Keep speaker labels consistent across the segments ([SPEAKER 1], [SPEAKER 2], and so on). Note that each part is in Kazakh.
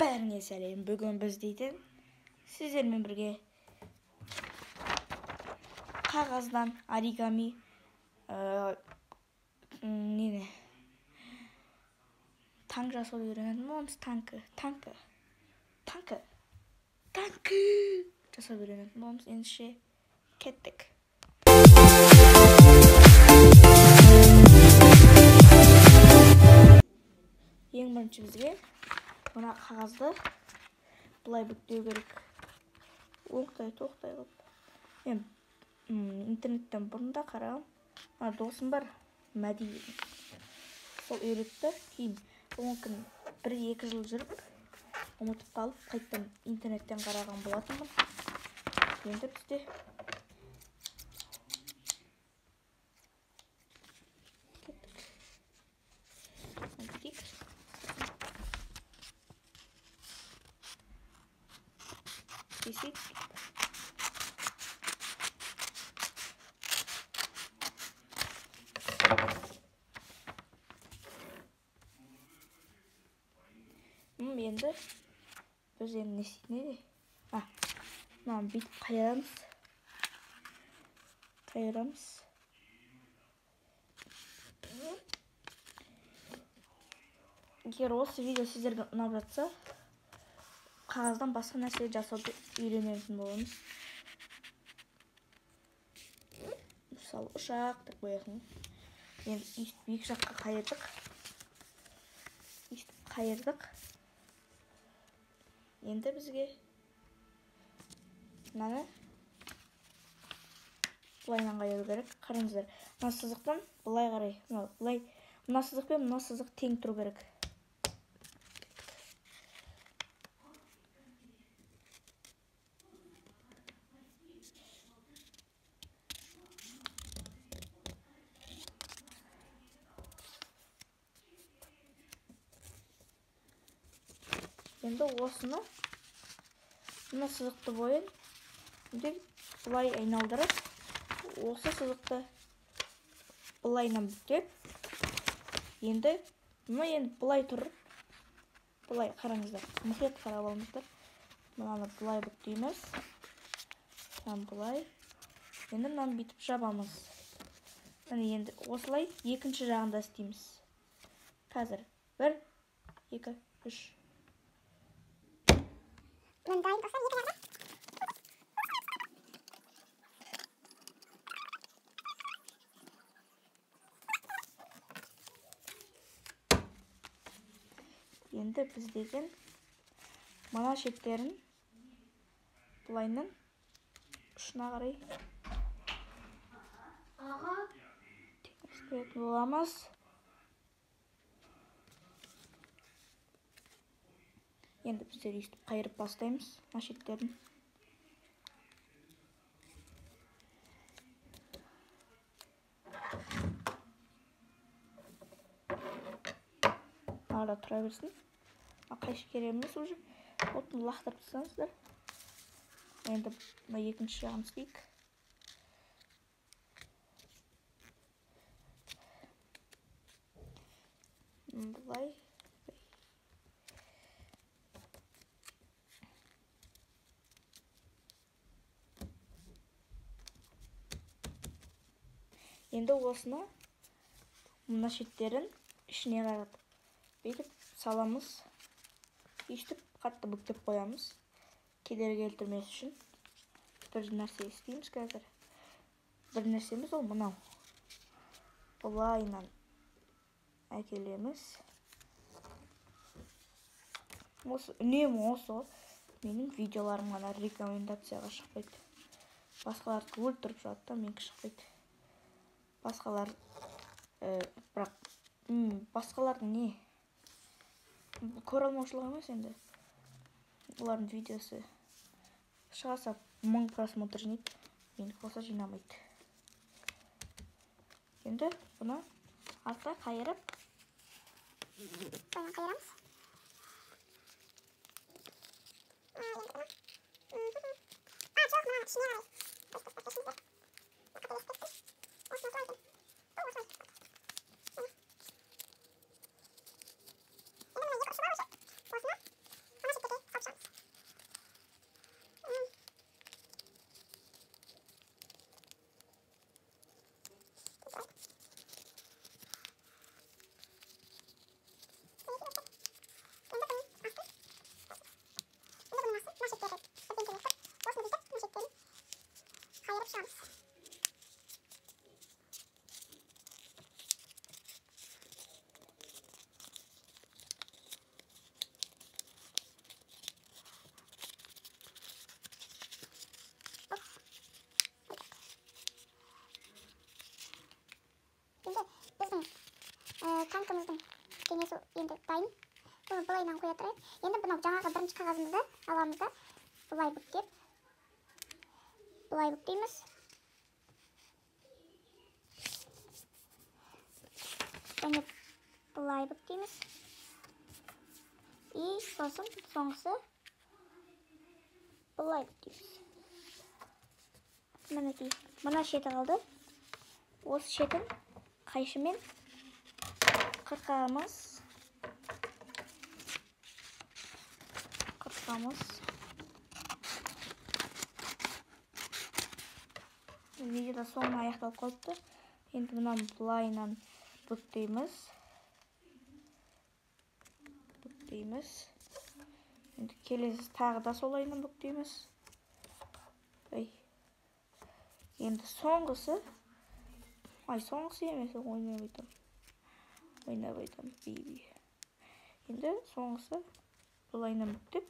[SPEAKER 1] Бәріңе сәлем. Бүгін біз дейтін сіздермен бірге қағаздан оригами нені танк жасауды үйренетін боламыз. Танкі жасауды үйренетін боламыз. Ендеше кеттік. Ең бірінші бізге мына қағазды былай бүктеу керек. Оңтай тоқтай қылып. Мен интернеттен бұрын да қарағам. Мына досым бар, Мәди. Сол үйретті. Кейін он күн 1-2 жыл жүріп, ұмытып қалып, қайтадан интернеттен қараған болатынмын. Енді бізде кеттік. Бүктейік. Кесейік. Енді біз енді не істейтін еді? Мынаны бүйтіп қайырамыз. Қайырамыз. Егер осы видео сіздерге ұнап жатса, қағаздан басқа нәрсе жасауды үйренетін боламыз. Мысалы, ұшақ деп қоясың. Енді өйстіп екі жаққа қайырдық. Өйстіп қайырдық. Енді бізге мынаны былайынан қайыру керек. Қараңыздар, мына сызықтан былай қарай, мына былай, мына сызық пен мына сызық тең тұру керек. Енді осыны мына сызықты бойын былай айналдырып, осы сызықты былайынан бүктеп, енді мына енді былай тұр, былай қараңыздар, мұқият қарап алыңыздар. Мынаны былай бүктейміз, мынаны былай, енді мынаны бүйтіп жабамыз. Міне енді осылай екінші жағында істейміз. Қазір 1, 2, 3. Енді біз деген мына шеттерін былайынан ұшына қарай теңестіретін боламыз. Енді біздер өйстіп қайырып бастаймыз мына шеттерін. Ара тұра берсін. Қайшы керек емес уже. Отын лақтырып тастаңыздар. Енді мына екінші жағын істейік. Былай. Енді осыны мына шеттерін ішіне қаратып бүйтіп саламыз. Өйстіп қатты бүктеп қоямыз. Кедергі келтірмес үшін бір нәрсе істейміз қазір. Бір нәрсеміз ол мынау. Былайынан әкелеміз. Осы үнемі осы менің видеоларым ғана рекомендацияға шықпайды. Басқалардікі өлтіріп шығады да, менікі шықпайды. Басқалар, бірақ басқалардың не? Көре алмаушылық емес енді. Олардың видеосы шыға 1000 просмотр жинайды, менікі болса жинамайды. Енді бұны артқа қайырып,
[SPEAKER 2] былайынан қайырамыз. Жоқ, мынаны ішіне қарай. Танкіміздің денесі енді дайын. Бұны былайынан қоя тұрайық. Енді мынау жаңағы бірінші қағазымызды аламыз да былай бүктеп, былай бүктейміз. Және былай бүктейміз. И сосын соңғысы былай бүктейміз. Мінекей, мына шеті қалды. Осы шетін қайшымен қырқамыз. Қырқамыз. Видеода соңына аяқталып қалыпты. Енді мынаны былайынан бүктейміз. Бүктейміз. Енді келесі тағы да солайынан бүктейміз. Ой. Енді соңғысы, ай, соңғысы емес, ойнап айтамын. Ойнап айтамын, би-би. Енді соңғысы былайынан бүктеп,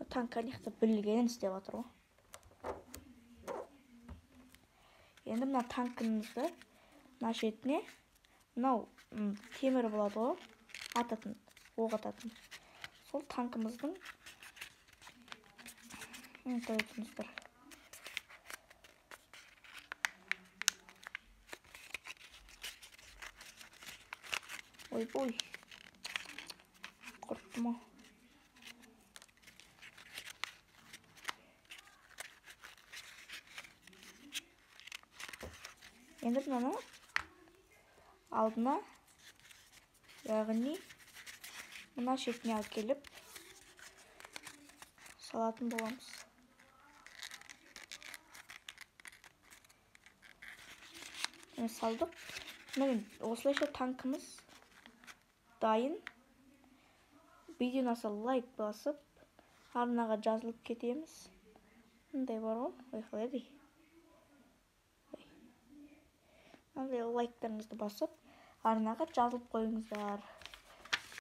[SPEAKER 2] танк аяқта білгенін істеп жатыр ғой. Енді мына танкімізді мына шетіне мынау, темір болады ғой, ататын, оқ ататын. Сол танкіміздің ұмытып. Ойбой. Құрттым ау. Енді мынаны алдына, яғни мына шетіне алып келіп салатын боламыз. Міне салдық. Міне осылайша танкіміз дайын. Видео ұнаса лайк басып, арнаға жазылып кетеміз. Мындай бар ғой, ой, қалай еді? Мындай лайктарыңызды басып, арнаға жазылып қойыңыздар.